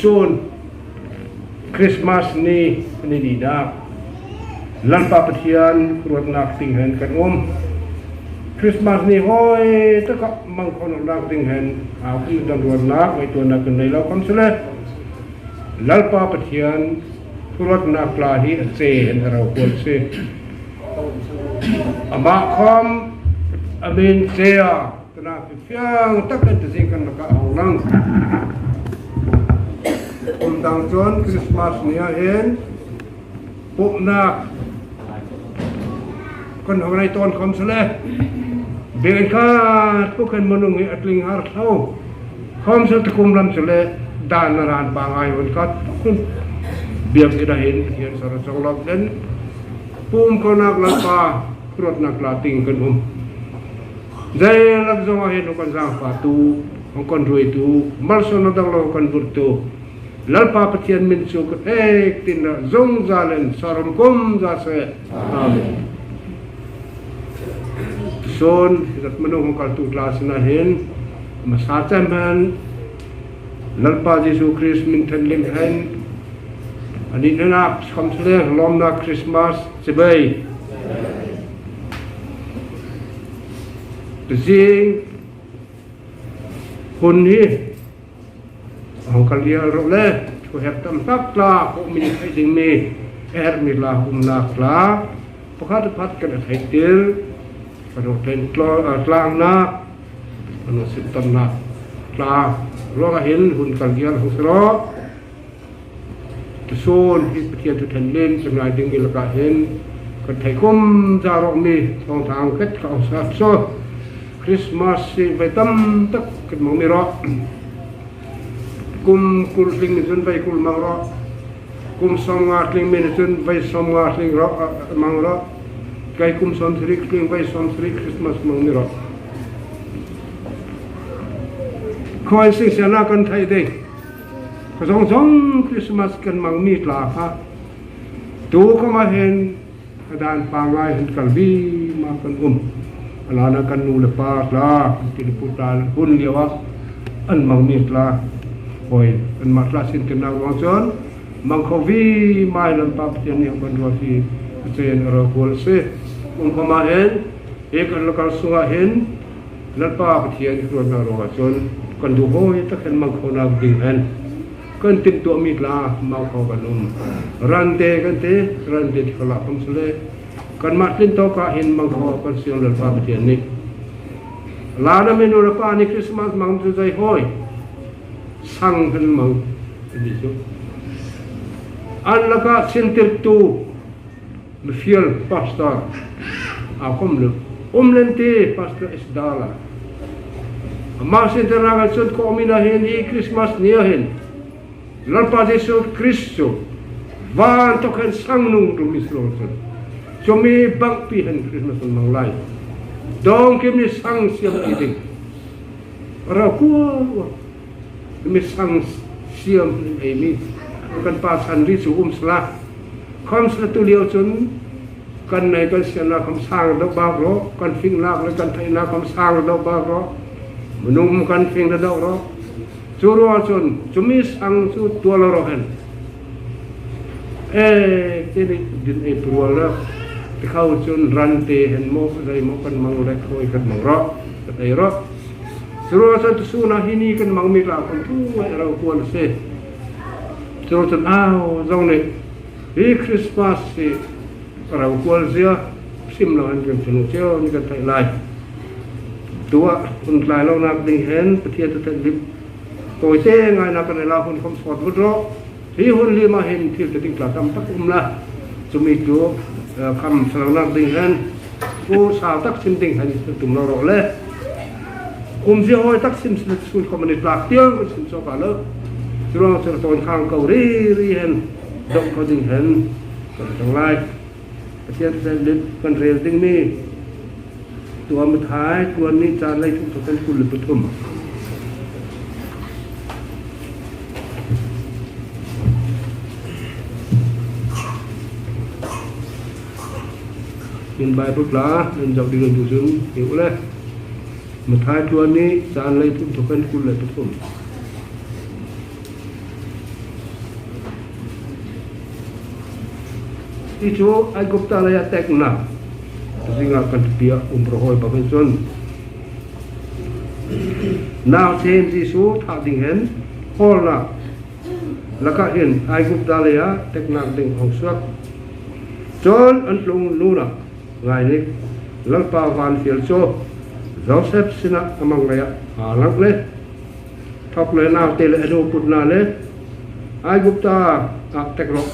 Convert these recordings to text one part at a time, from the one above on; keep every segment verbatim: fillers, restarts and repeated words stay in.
Chun, Krismas ni, ni nihnâk Lalpa Pathian ruatnâk ting hen kan um. Krismas ni hâwi tak ah mang khonâk ting hen a um dan ruatnâk ngaihtuahnâk kan nei lo khawmsele, Lalpa Pathian ruatnâk tla hi a che hen a rokual asi. Amah khawm a min che a, tanâk fiang tak hen tuzing kan lakah a hawng lang. Kum dang chun Krismas ni ah hin pumhnâk kan hawng nei tâwn khawmsele, biakin khat puk hen minung hi a tling har tho khawmsele, tukum lam chule dân na rân pângngai hun khat puk hen biakin ah hin Pathian sawr chawng lâwm hen pum khonâk Lalpa ruatnâk tla ting kan um. Zei lak zawng ah hin hawng kan zangfâhtu, hawng kan ruitu, malsâwnna dang lo hawng kan vurhtu Lalpa Pathian min chu ka theih tin ah zungzâl hen sawr kum za seh. Amen. Tusun, zat minung hawng kaltu tla sinah hin, masa chem hen Lalpa Jisu Krist min thenhlim hen a nihnâk khawmsele lâwmnâk Krismas chibai. Tuzing hun hi hawng kallial rawh le, thuherh tam tak tla, ko min theih ding mi, a herh mi tla, umnâk tla pakhat pakhat kan a theihtir, kan hawng tlen tlo-, ah, tlângnâk, kan hawng simtamnâk tla ruangah hin hun kallial hawng si rawh. Tusun hi Pathian thu thenhlim kan ngâi ding mi lakah hin kan theih kum za rawh mi thâwngthâng khat ka awsap so. Krismas hi vei tam tak kan mang mi rawh. Kum kul tling mi chun vei kul mang rawh. Kum sâwmnga tling mi chun vei sâwmnga tling rawh, ah, mang rawh. Kei kum sâwmsarih tling, vei sâwmsarih Krismas mang mi rawh. Khawm singsêl na kan theih ding. Kha zawng zawng Krismas kan mang mi tla kha tukhawm ah hin a dân pângngai hen kal vima kan um. A lânah kan nu le pa tla, kan ti le pu tla, hun liauah an mang mi tla hâwi, anmah tla sintirnâk ruang chun mang kho vima hen Lalpa Pathian nih hawng kan ruat hi a che hen a rokual asi. Kum khawm ah hin hi kan lakah sungah hin Lalpa Pathian ruatnâk ruangah chun kan duh hâwi tak hen mang khonâk ding hen kan timhtuah mi tla mang kho kan um. Rante kan ti, rante ti kho lah khawmsele, kanmah tlin tawk ah hin mang kho kan siam Lalpa Pathian nih. Lânah mi nu le pa nih Krismas mang chu zei hâwi, sang hen mang ti chu. An lakah sintirtu, mifial pastor a khawm le um lem ti, Pastor S. Dala. Amah sintirnâk ah chun Kawhmi na hin hi Krismas ni ah hin Lalpa Jisu Krist chu vân thawk hen sang nung tum mi si lo chun, chumi bangpi hen Krismas an mang lai. Dâwngkim nih sang siam ti ding a rokual. Mi sang siam ei mi, kan pachhan ri chu um sala. Khawmsele tuliau chun kan nei kan siamnâk khawm sâng deuh bâk rawh, kan fingnâk le kan theihnâk khawm sâng deuh bâk rawh. Minung kan fing deuh rawh. Chu ruangah chun chumi sang chu tuah lo rawh hen. Eh, ti nih din ei prual rawh. Ti kho chun rante hen maw, zei maw kan mang le hâwi kan mang rawh, kan ei rawh. Chu ruangah chun tusun ah hi ni kan mang mi tla khawm thu ngâi rokual asi. Chu ruangah chun âu zawng nih hi Krismas hi rokual zia sim lo hen kan thinlung cheu nih kan theih lai. Tuah hun tlâi lonâk ding hen Pathian thu thenhlim tawite ngâinâk kan nei lai, hun khawm sawt vut rawh. Hi hun lîm ah hin thil ti ding tla tam tak um lai. Chumi chu, eh, kham sa lonâk ding hen, ko sâng tak sim ding hen tum lo rawh le. Umzia hâwi tak sim, sim sun khawm a ni tlâk tiang kan sim chawk ah lo. Chu ruangah chun tâwn khâng ko ri ri hen dawngh kho ding hen kan tawng lai. Pathian thu thenhlim kan rêl ding mi tuah Mathai tluan nih chang leithum thawk hen kul leh pathum. Min Bible tla min zauh ding an duh chun hi u le. Mathai tluan nih chang leithum thawk hen kul leh pathum. Hi chu Aigupta leiah teknâk zingah kan thupi ah um rawh hâwi bang hen chun, nau sem Jisu thah ding hen hâwlnâk lakah hin Aigupta leiah teknâk ding hawng suak. Chun an tlung nûnah ngâi nik, Lalpa vânfial chu Joseph sinah a mang leiah a langh le, thawk le naute leh a nu putna le Aigupta ah tek rawh.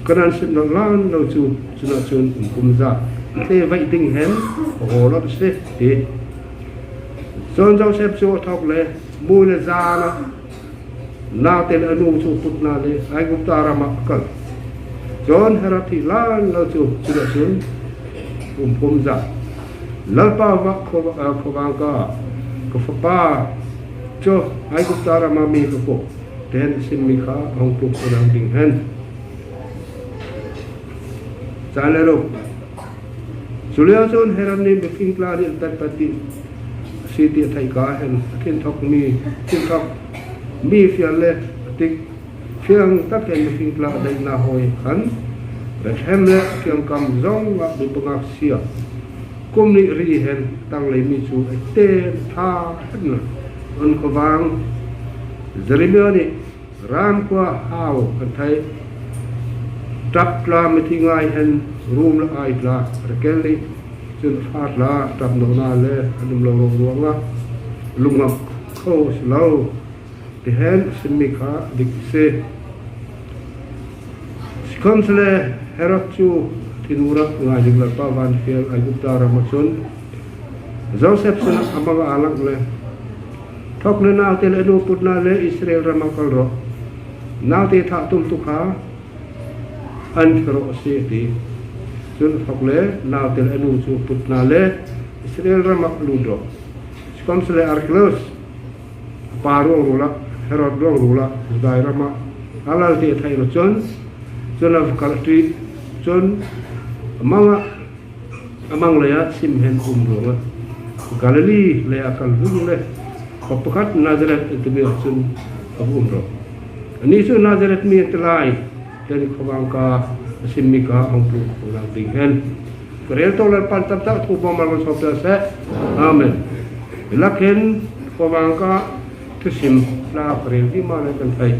Kanaan simhnawlh lân lo chu chunah chun um kum zâ tê veih ding hen ka hâwl awt asi, ti. Chun Joseph chu a thawk le, mui leh zân ah naute leh a nu chu putna le Aigupta ram ah a kal. Chun Herod thih lân lo chu chunah chun um kum zâ. Lalpa va-, khuavâ-, ah, khuavângka, ka fapa chu Aigupta ram ah mi ka kuah, ti hen a sim mi kha hawng tlung unau ding hen. Chang le ruk. Chuliau chun Herod nih mifing tla nih an tat pah ti asi ti a theih kha hen, a thinthawk mi, thinthawk mi fial le a dik fiang tak hen mifing tla a deihnâk hâwi khan Bethlehem leh a kiangkam zawng ah mi pangâk sia kum nih ri hen tang lei mi chu a tê hen a tha hen lo. An khuavâng Jeremia nih, râm khua hâu kan theih, ṭap tla mithi ngâi hen rûm leh âi tla, Rakel nih chun a fa tla ṭap nawna le an um lo rawh ruangah lungngam kho asi lo, ti hen a sim mi kha a dik asi. Sikhawmsele Herod chu a thinurah ngâi nik, Lalpa vânfial Aigupta ram ah chun Joseph sinah a mang ah a langh le, thawk le naute leh a nu putna le Israel ram ah kal rawh. Naute thah tumtu kha an thi rawh asi, a ti. Chun a thawk le naute leh a nu chu putna le Israel ram ah a lût rawh. Sikhawmsele Arkhelaus a pa ruangrual ah, Herod ruangrual ah, Juda ram ah a lal ti a theih rawh chun, chun a va kal a ṭih. Chun a mang ah, a mang leiah sim hen um ruangah Galili leiah a kal vung le, khawpakhat Nazareth an ti mi ah chun a va um rawh. Ani chu Nazareth mi an ti lai, ti hen khuavângka a sim mi kha hawng tlung unau ding hen. Ka rêl tawk Lalpa'n tam tak thu bâwm mal kan sawm ta seh. Amen. Hi lak hen khuavângka thusim tla ka rêl vima le kan theih.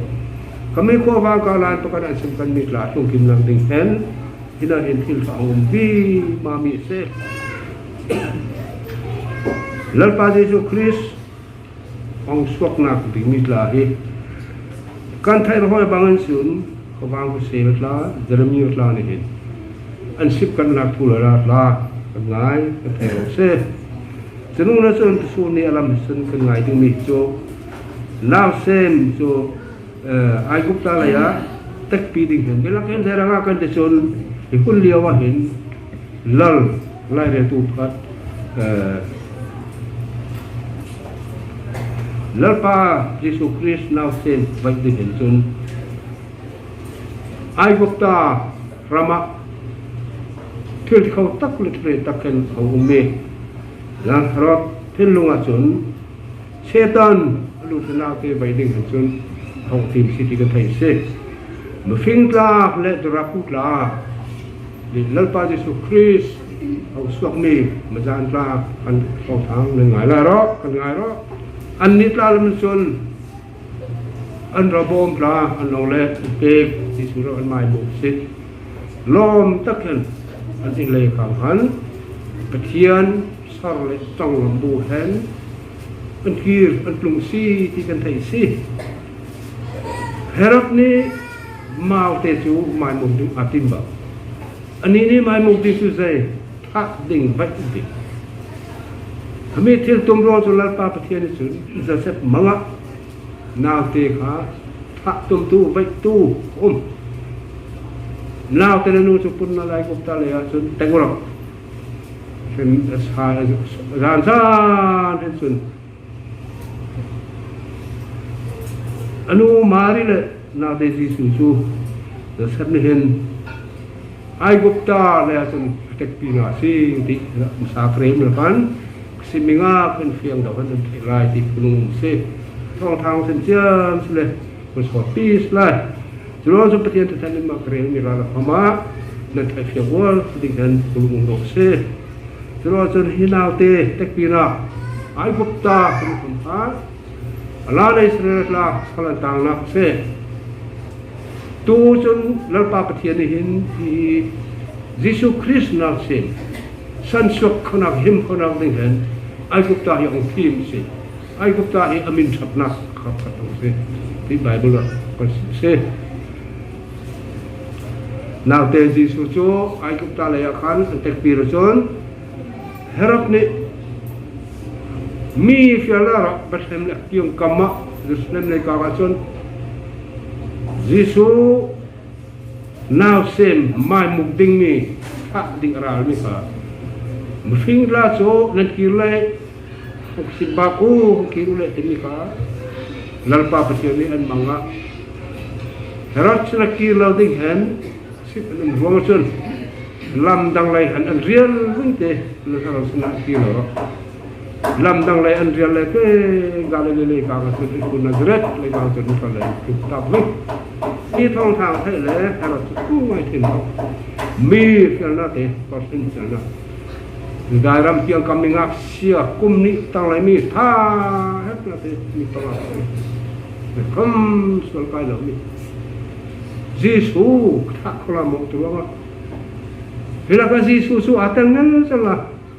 Ka mi khuavângka lân pakhat an sim kan mi tla tlung kim lang ding hen, hinah hin thil ṭha a um vima mi asi. Lalpa Jisu Krist hawng suaknâk ding mi tla hi kan theih rawh hâwi bang hen chun, khuavâng pasel tla, Jeremia tla nih hin an sip kanhnâk thu le la tla kan ngâi, kan theih rawh asi. Chu nûnah chun tusûn ni a lam chun kan ngâi ding mi chu nau sem chu, eh, Aigupta leiah tekpi ding hen. Hi lak hen zei rangah kan ti chun, hi hun liau ah hin lal, lâirêltu pakhat, eh, Lalpa Jisu Krist nau sem veih ding hen chun Aigupta ram ah thil tikho tak leh thil reh tak hen a um mi. Lal Herod thinlung ah chun Setan a lût hen naute veih ding hen chun a hawng tîm asi ti kan theih asi. Mifing tla leh dawrâpû tla, Lalpa Jisu Krist hawng suak mi mazân tla kan thâwngthâng nan ngâi lai rawh, kan ngâi rawh. Annih tla lam chun an rawbâwm tla an awng le, an pêk, Jisu rawh an mâimawh asi. Lâwm tak hen an inlei khâng hen Pathian sar leh changlam bu hen an kîr, an tlung asi ti kan theih asi. Herod nih amaute chu mâimawh ding a tîm bâk. Anih nih mâimawh ding chu zei, thah ding, veih ding. Himi thil tum ruang chu Lalpa Pathian nih chun Joseph mang ah naute kha thah tumtu, veihtu a um. Naute leh a nu chu putna Aigupta leiah chun tek rawh. Hen a sa, zân zân hen chun a nu Mari leh naute Jisu chu Joseph nih hin Aigupta leiah chun a tekpi na asi ti masa ka rêl mi khan ka sim mi ngâk hen fiang deuh hen an theih lai ti ka lung asi. Thâwngthâng sim chiam asi le kan sawtpi asi lai. Chu ruang chu Pathian thathâi nih mah ka rêl mi rah lakah amah nan theihfiang ual ding hen ka lung um rawh asi. Churuangah chun hi naute tekpinâk Aigupta hun khawm kha a lân Israel tla sal an tângnâk asi. Tu chun Lalpa Pathian nih hin hi Jisu Krist nâk sêm sansuak khonâk, him khonâk ding hen Aigupta hi a hawng thîm asi. Aigupta hi a min ṭhatnâk kha khat asi ti Bible ah kan sim asi. Naute Jisu chu Aigupta lei ah khan an tekpi rawh chun Herod nih mi fial na rawh Bethlehem leh a kiang kam ah Jerusalem leikâng ah chun Jisu nâk sêm maimuk ding mi, thah ding a râl mi kha mifing tla chu nan kîr le, hawng sip bâk u, hawng kîr u le ti mi kha Lalpa Pathian nih an mang ah Herod chu na kîr lo ding hen sip an um ruangah chun lamdang lei hen an rial ving ti, nan Herod chu na kîr lo rawh. Lamdang lei an rial le, kei Galili leikâng ah chun, ei khun Nazareth leikâng ah chun, ka lei tuk tak ving. Hi thâwngthâng theih le Herod chu thu ngâi thim lo. Mi fial na ti, Persian fial na. Juda ram kiang kam mi ngâksia, kum nih tang lei mi, tha het na ti, mi tang lei. Kham sual kâi lo mi. Jisu thah kho lam mawh tu ruangah. Hi lakah Jisu chu a tel ngelchel la.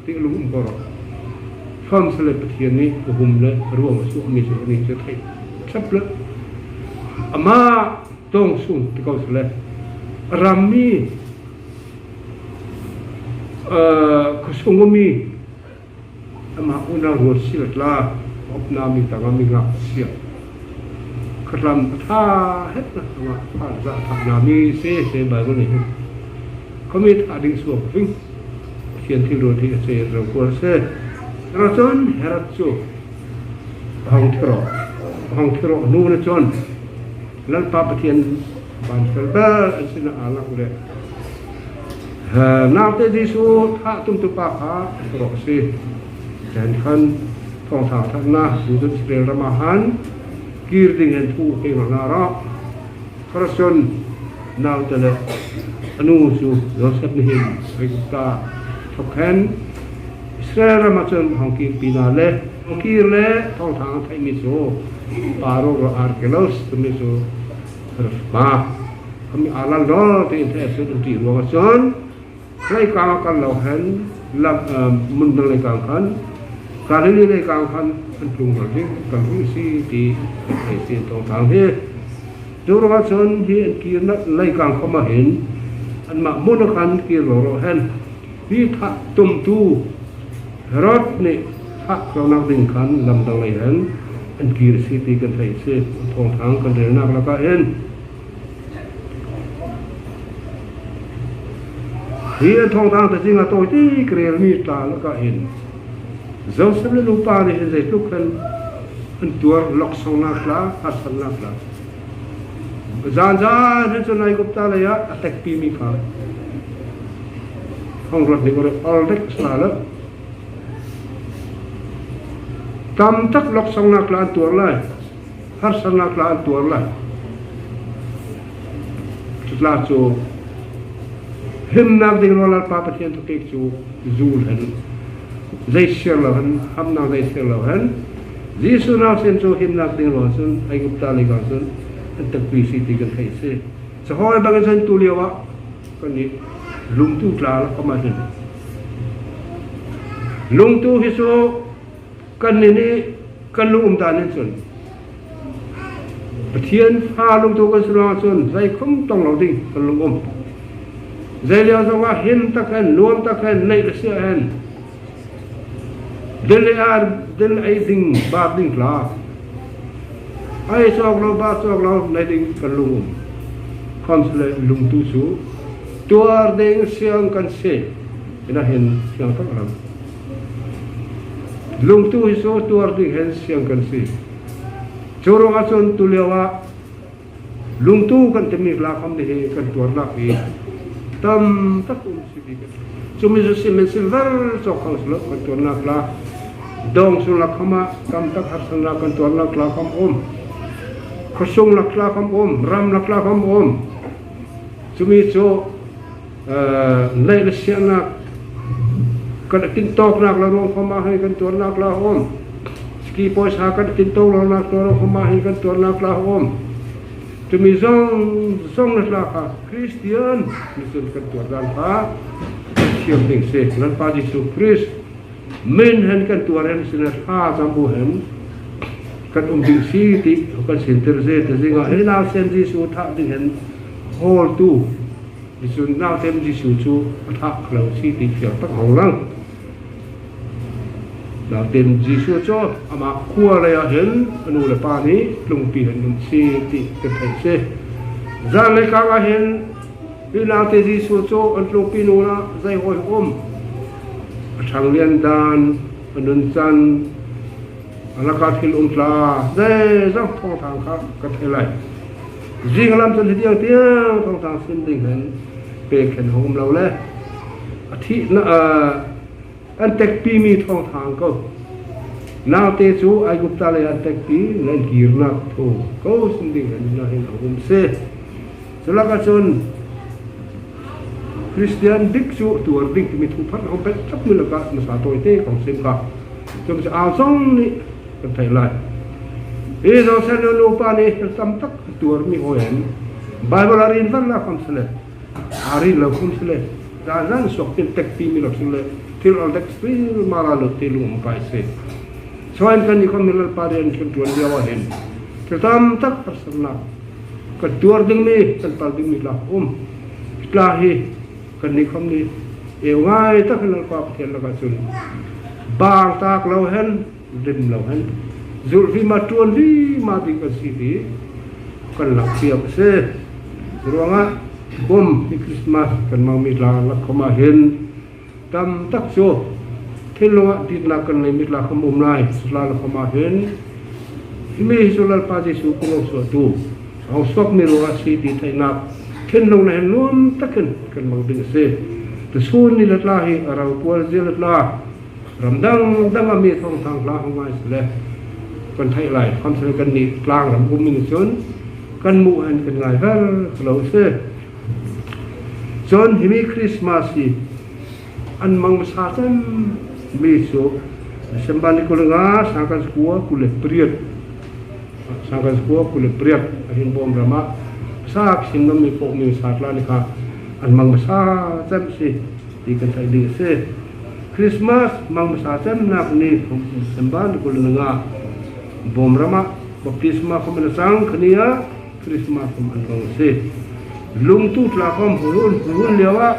Ti lung um ko rawh. Khawmsele Pathian nih a hum le ruang a suah mi chu anih chu theih chap le. Amah dâwngsung ti ko sele. A ram mi, eh, khawsung um mi. Amah unau ruat si le tla, a awpna mi tangah mi ngâksia. Khatlam a tha hetna tangah pha zah thahna mi si, si Bible nih hin. Khawmi thah ding suak ving. Pathian thil ruat hi a chei rawh kual si. Rawh chun Herod chu a hawng thi rawh. A hawng thi rawh nu na chun Lalpa Pathian ban fel bel an sinah a lak le. Ha, naute Jisu thah tumtu pa kha rawh si. Ṭhen khan thâwngthâng thatna, tu chun Israel ram ah han kîr ding hen thu kei ngâ na rawh. Kha rawh chun naute le a nu chu Joseph nih hin Aigupta thawk hen Israel ram ah chun hawng kîrpi na le, hawng kîr le thâwngthâng theih mi chu Paro rawh Arkelos ti mi chu Herod ma. Khawmi a lal dawn ti in theih a sut an ṭih ruangah chun leikâng ah kal lo hen, lam, eh, mun dang leikâng khan, Galili leikâng khan an tlung ral ding, kal ding asi ti, eh, ti thâwngthâng hi. Chu ruangah chun hi an kîrna leikâng khawm ah hin, anmah mun ah khan kîr lo rawh hen. Hi thah tumtu Herod nih thah khonâk ding khan lamdang lei hen an kîr asi ti kan theih asi, thâwngthâng kan relnâk lakah hin. Hi an thâwngthâng ta zing a tawi ti ka rel mi tla lakah hin Joseph le nupa nih hin zeitluk hen an tuar, lawksawngnâk tla, harsatnâk tla. Zân zân hen chun Aigupta lei ah a tekpi mi kha hawng ruat nih ur awl dek sala le. Tam tak lawksawngnâk tla an tuar lai. Harsatnâk tla an tuar lai. Chu tla chu himnâk ding ruangah Lalpa Pathian thawkik chu zûl hen, zei siar lo hen, hamnâk zei siar lo hen, Jisu nâk sêm chu himnâk ding ruangah chun Aigupta leikâng chun an tekpi asi ti kan theih asi. Chu hâwi bangin chun tuliauah kannih lungtu tla lakah khawm ah hin, lungtu hi chu kannih nih kan lung um dân hen chun, Pathian fa lungtu kan si ruangah chun zeikhawm tawng lo ding kan lung um. Zei liau zawngah him tak hen, nuam tak hen, neih le siah hen, dil le ar, dil ei ding, bâr ding tla, ei châwk lo, bâr châwk lo, nei ding kan lung um. Khawmsele lungtu chu tuar ding siang kan si. Hinah hin siang tak a lang. Lungtu hi chu tuar ding hen siang kan si. Chu ruangah chun tuliauah lungtu kan ti mi tla khawm nih hi kan tuarnâk hi tam tak um si bik. Chu mi chu sim hen sim ver châwk khawmsele kan tuarnâk tla. Dâwngsung lak khawm ah tam tak harsatnâk kan tuarnâk tla khawm um. Khawsung lak tla khawm um, ram lak tla khawm um. Chu mi chu Eh, neih leh siahnâk kan a tintâwknâk la ruang khawm ah hin kan tuarnâk tla a um. Ski pawisa kan a tintâwk lo nâk ruang khawm ah hin kan tuarnâk tla a um. Timi zawng zawng na tla kha Kristian mi chun kan tuar dân kha kan thiam ding asi. Lalpa Jisu Krist min hen kan tuar hen sinah tla zâm bu hen kan um ding asi ti kan sintir asi. Ti zingah hi nausen Jisu thah ding hen hawltu, Jisu, nausen Jisu chu a thah kho lo asi ti fiang tak hawng lang. Nausen Jisu chu amah khua lei ah hin a nu leh pa nih tlungpi hen um asi ti kan theih asi. Zân leikâng ah hin hi nausen Jisu chu an tlungpi nûnah zei hâwi um? A ṭhang lian dân, a nunchan, a lakah thil um tla, zeizawng thâwngthâng kha kan theih lai. Zing lam chun hi tiang tiang thâwngthâng sim ding hen pêk hen hawng um lo le. A thih na, a, an tekpi mi thâwngthâng ko. Nausen chu Aigupta lei an tekpi, nan kîrnâk thu ko sim ding hen na hin hawng um asi. Chu lakah chun Kristian dik chu tuar ding timi thu phat hawng pêk tak mi lakah masa tâwitê kan sim kha. Chu mi chu âuzawng nih kan theih lai. Hi zawng seh nu, nu pa nih thil tam tak tuar mi hâwi hen Baibal ah rin ver lai khawmsele, a rin lo khawmsele, zân zân suak tin tekpi mi lo sele, thil âwl dek thil mara lo ti lung um pai asi. Chu hen kannih khawm hi Lalpa rian kan ṭuan liauah hin thil tam tak harsatnâk kan tuar ding mi, kan pal ding mi tla um. Tla hi kannih khawm nih ê ngâi tak hen Lalpa Pathian lakah chun bâng tâk lo hen, rim lo hen, zulh vima ṭuan vima ding kan si ti kan lak piak asi. Ruangah bawm hi Krismas kan mang mi tla lak khawm ah hin tam tak chu thinlung ah ditnâk kan nei mi tla khawm um lai. Chu tla lak khawm ah hin himi hi chu Lalpa Jisu kawng suahtu, a hawng suak mi ruangah asi ti theihnâk thinlung nih hen nuam tak hen kan mang ding asi. Tusûn ni le tla hi a rokual zia le tla ram dang dang ah mi thâwngthâng tla hawng ngâi sele kan theih lai. Khawmsele kannih tlâng ram um mi nih chun kan muh hen kan ngâi ver kho lo asi. Chun himi Krismas hi an mang masa chem mi chu December ni kul le nga, sângkhat zakua kul le pariat. Sângkhat zakua kul le pariat ah hin Bawm ram ah sâk sim ngam mi pawh mi masa tla nih kha an mang masa chem asi ti kan theih ding asi. Krismas mang masa chemnâk ni December ni kul le nga, Bawm ram ah baptisma khawm an chang kha ni ah Krismas khawm an mang asi. Lungtu tla khawm hun hun hun liauah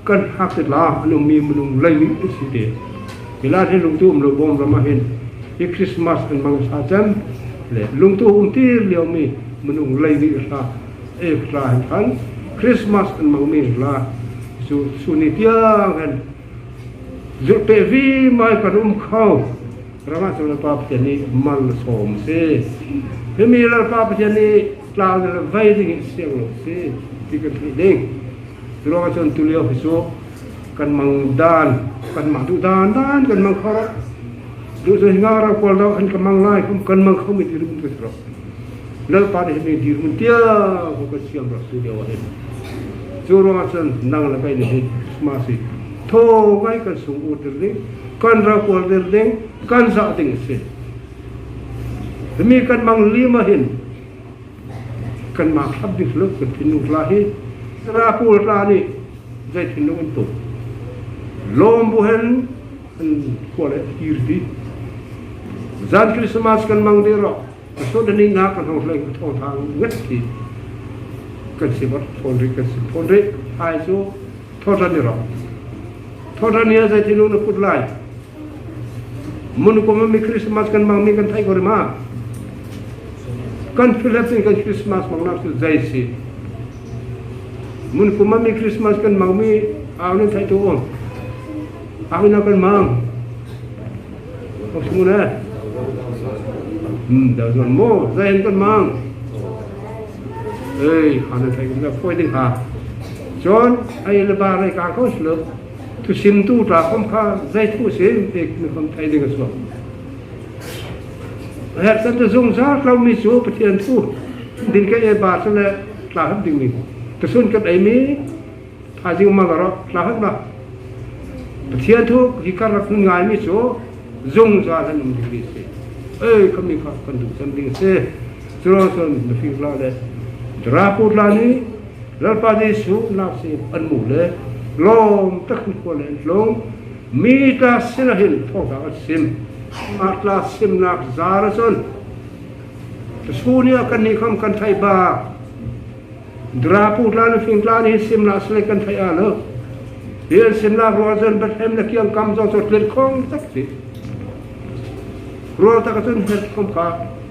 kan hâk ti tla an um mi minung lei nih asi ti. Hi lai hin lungtu um lo Bawm ram ah hin hi Krismas an mang masa chem le lungtu um tîr liau mi minung lei nih tla, ê tla hen khan Krismas an mang mi tla chu, chu ni tiang hen zulh pêk vima kan um kho. Rangah chun Lalpa Pathian nih mal sawm asi. Himi Lalpa Pathian nih tlâng le vei ding hi siang lo asi ti kan theih ding. Churuangah chun tuliau hi chu kan mang dân, kanmah duh dân dân kan mang kho rawh. Duh chu hi ngâ rokual dawh hen kan mang lai khawm kan mang kho mi ti rum ka si rawh. Lalpa nih himi dîrmun tiang khawm kan siam rawh tuliau ah hin. Churuangah chun nang le kei nih hi Krismas hi thaw ngâi kan sungûrtir ding, kan rokualtir ding, kan zah ding asi. Himi kan mang lîm ah hin kanmah thlap ding lo kan thinlung tla hi. Rokual tla nih zei thinlung an tuah? Lâwm bu hen an khua le kîr ti. Zân Krismas kan mang ding rawh. Ka sawt a nih nâk kan hawng hlei ka thâwngthâng ngat ti. Kan sim awt thawn rih, kan sim thawn rih. Hai chu thawṭha ni rawh. Thawṭha ni ah zei thinlung na put lai? Mun kum ah mi Krismas kan mang mi kan theih ko rim ah. Kan philh hep sin kan Krismas mangnâk chu zei asi? Mun kum ah mi Krismas kan mang mi âu nan theih tu um? Âu nan kan mang. Hawng si mun e. Hmm, dâ zuan maw, zei hen kan mang. Ei, kha nan theih kum na poi ding kha. Chun, ei le ba rei kang ko si lo. Thusimtu tla khawm kha zei thu sim, pêk mi khawm theih ding a suak. Hep san tu zungzâl tlo mi chu Pathian thu. Din ka e ba chu le tla hep ding mi. Tusûn kan ei mi. Tha zing ma ka rawh, tla hak la. Pathian thu hi ka rak ngai mi chu, zungzâl hen um ding mi si. Ei, khami kha kan duh chem ding si. Churawhchun, na fing tla le, dara pu tla nih, Lalpa Jisu nâk si an muh le, lâwm tak hen khua le an tlung, mi tla sinah hin thâwngthâng an sim. A tla simnâk zâr ah chun, sûn nih ah kannih khawm kan theih bâk. Dara pu tla nih, fing tla nih sim lai asi le kan theih a lo. Hi an simnâk rual chun Bethlehem na kiang kam zawng chu tlir khawng tak si. Rual tak ah chun her khawm kha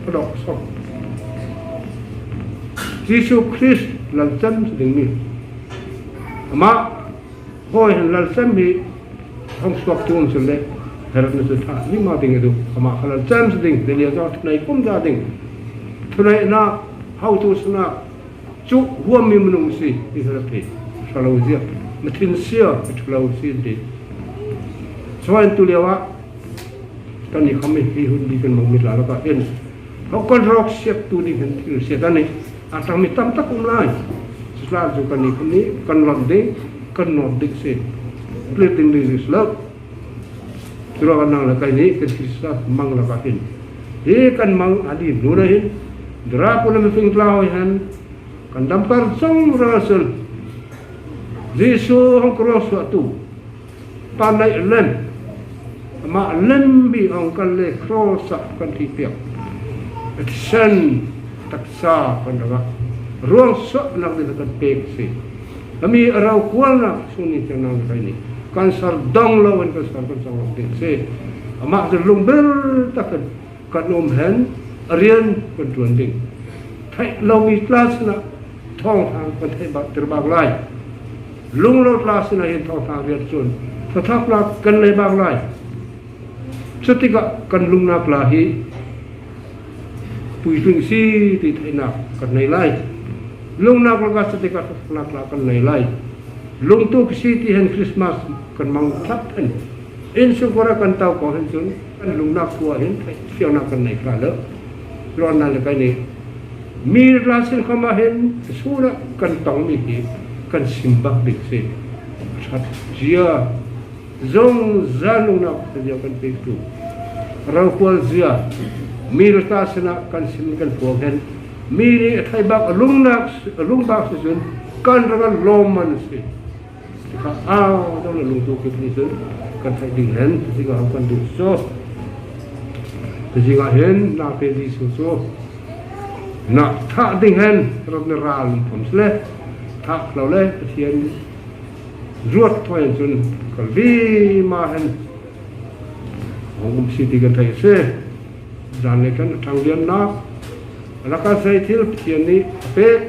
a dawk sawk. Jisu Krist lalchem si ding mi. Amah hâwi hen lalchem hi hawng suaktu um si le, herh na chu thah mi ma ding a duh. Amah kha lalchem si ding, Delia zawng thunei kumza ding. Thunei na hâwtu sinah chu huam mi minung si, hi herh hi. Ṭha lo ziak, mi thin sia, ṭha lo si ding. Chuan tu liauah, kannih khawm hi hun ding kan mang mi tla lakah hin, hawng kan rawk siaktu ding hen thil sia kannih a tang mi tam tak um lai. Chu tla chu kannih khawm nih kan lawmh ding, kan nawt ding si. Tlir ding ding si lo. Churawhchun nang leh kei nih kan Krismas mang lakah hin, hi kan mang a lim nûnah hin, dara pu leh mifing tla hâwi hen kan dam kar zawng rangah chun Jisu hawng ka ruangsuahtu, tla neih lem, amah lem mi hawng kal le cross ah kan thihpiak. A thisen taksa kan rangah ruangsuahnâk ding kan pêk si. Khami a rokualnâk sûn nih tiang nang leh kei nih kan sar dawng lo hen kan sar kan sawng lo ding si. Amah chu lungber tak hen kan um hen, a rian kan ṭuan ding. Theih lo mi tla sinah thâwngthâng kan theih bâk, tir bâk lai. Lung lo tla sinah hin thâwngthâng rian chun ṭha thâk tla kan nei bâk lai. Chutikah kan lungnâk tla hi puitling si ti theihnâk kan nei lai. Lungnâk lakah chutikah ṭha thâknâk tla kan nei lai. Lungtu ka si ti hen Krismas kan mang thlap hen, insûng kawrah kan tau kawng hen chun kan lungnâk thu ah hin theih fiangnâk kan nei kha lo. Churawhchun nang leh kei nih mi tla sinah khawm ah hin sûn ah kan tawng mi hi kan sim bâk ding si. Ṭhat zia, zungzâl lungnâk ṭha zia kan pêktu, rokual zia, mi tla sinah kan sim kan phuang hen, mi nih a theih bâk, a lungnâk, a lung bâk si chun kan rangah lâwmman si. Tikha âu dawng leh lungtu kip nih chun kan theih ding hen, ti zingah hawng kan duh chu. Ti zingah hin nang tê Jisu chu na thah ding hen rawt na râl um khawm si le, thah lo le Pathian ruat thâwi hen chun kal vima hen hawng um si ti kan theih asi. Zân leh kan ṭhangliannâk, a lakah zei thil Pathian nih a pêk,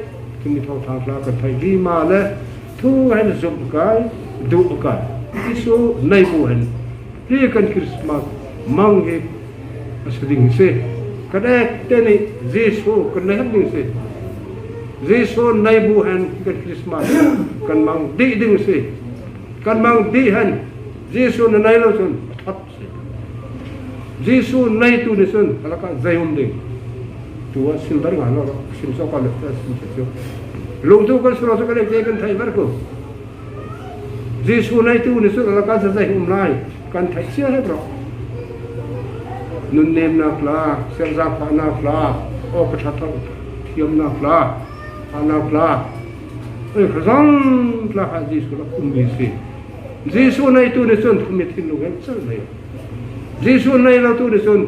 khami thâwngthâng tla kan theih vima le, thu hen zumh a kai, duh a kai. Jisu nei bu hen hi kan Krismas mang hi asi ding si. Kan ektê nih Jisu kan nei hep ding si. Jisu nei bu hen hi kan Krismas kan mang dih ding si. Kan mang dih hen, Jisu na nei lo chun a thawt si. Jisu neitu nih chun a lakah zei um ding? Tuah silver ngah lo rawh, sim sawk a le, sim sawk chu. Lungtu kan si lo chu kan ektê kan theih ver ko. Jisu neitu nih chun a lakah zei zei um lai kan theih chiah hep rawh. Nunnêmnâk tla, sialzâk phahnâk tla, aw ka ṭha thawk thiamnâk tla, phahnâk tla, ei, kha zawng tla kha Jisu lakah um mi si. Jisu neitu nih chun khami thinlung hen chal nei. Jisu nei lotu nih chun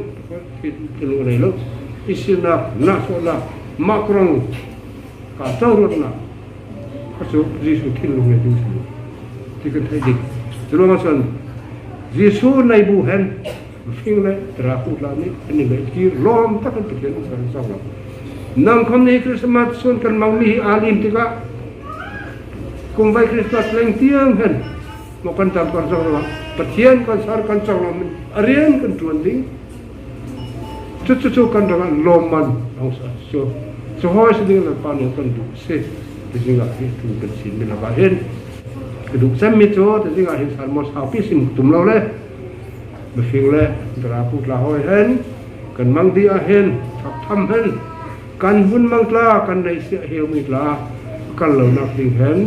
thinlung nei lo. Isilnâk, nahsuahnâk, makrang, ka chauruatnâk, kha chu Jisu thinlung neitu si ti kan theih ding. Churuangah chun Jisu nei bu hen fing le tara pu tla nih an i leh kîr lâwm tak hen Pathian an sar zawng lo. Nang khawm nih Krismas sûn kan mang mi hi a lim tikah, kumvai Krismas leng tiang hen maw kan dam kar zawng lo, Pathian kan sar kan zawng lo, a rian kan ṭuan ding. Chu chu chu kan rangah lâwmman hawng sa chu. Chu hâwi si ding Lalpa nih kan duh si. Ti zingah hi thu kan sin mi lakah hin ka duh chem mi chu, ti zingah hin sermon saupi sim tum lo le, mifing le tara pu tla hâwi hen kan mang dih ah hin thawk tham hen, kan hun mang tla, kan neih siah hiau mi tla kal lonâk ding hen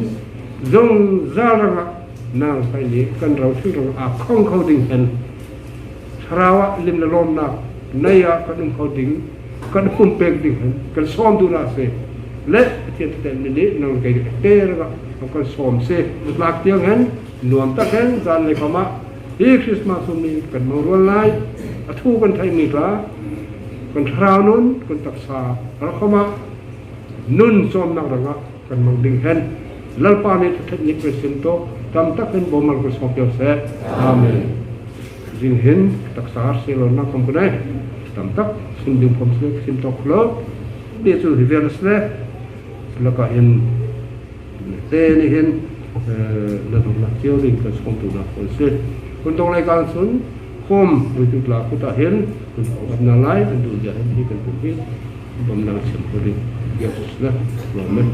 Zungzâl rangah nang pai nih kan ro thingrang a khawng kho ding hen, thlarau ah lim le lâwmnâk nei ah kan um kho ding, kan pumpêk ding hen kan sâwm duh na seh. Le Pathian theihtelh mi nih nang kei nih kan sâwm seh. Tlâk tiang hen nuam tak hen zân le khawm ah hi Krismas um nih kan mang rual lai. A thu kan theih mi tla kan thlarau nun kan taksa rang khawm ah nun sâwmnâk rangah kan mang ding hen Lalpa nih thathek nih kan sim tawk, tam tak hen bawmal kan sawm piak seh. Amen. Zing hin taksa arselonâk khawm kan nei, tam tak sim ding khawm seh, sim tawk lo. Nih chu hi vial seh. Lakah hin te nih hin, eh, na dawnghnâk chiau ding kan sawm duh na kan seh. Kan dawng lai kan sun khawm, lui tu tla kut ah hin kan pawngkam na lai, kan duh zia hin hi kan pum hi bawm nang sim ko ding. Yes, na, amen.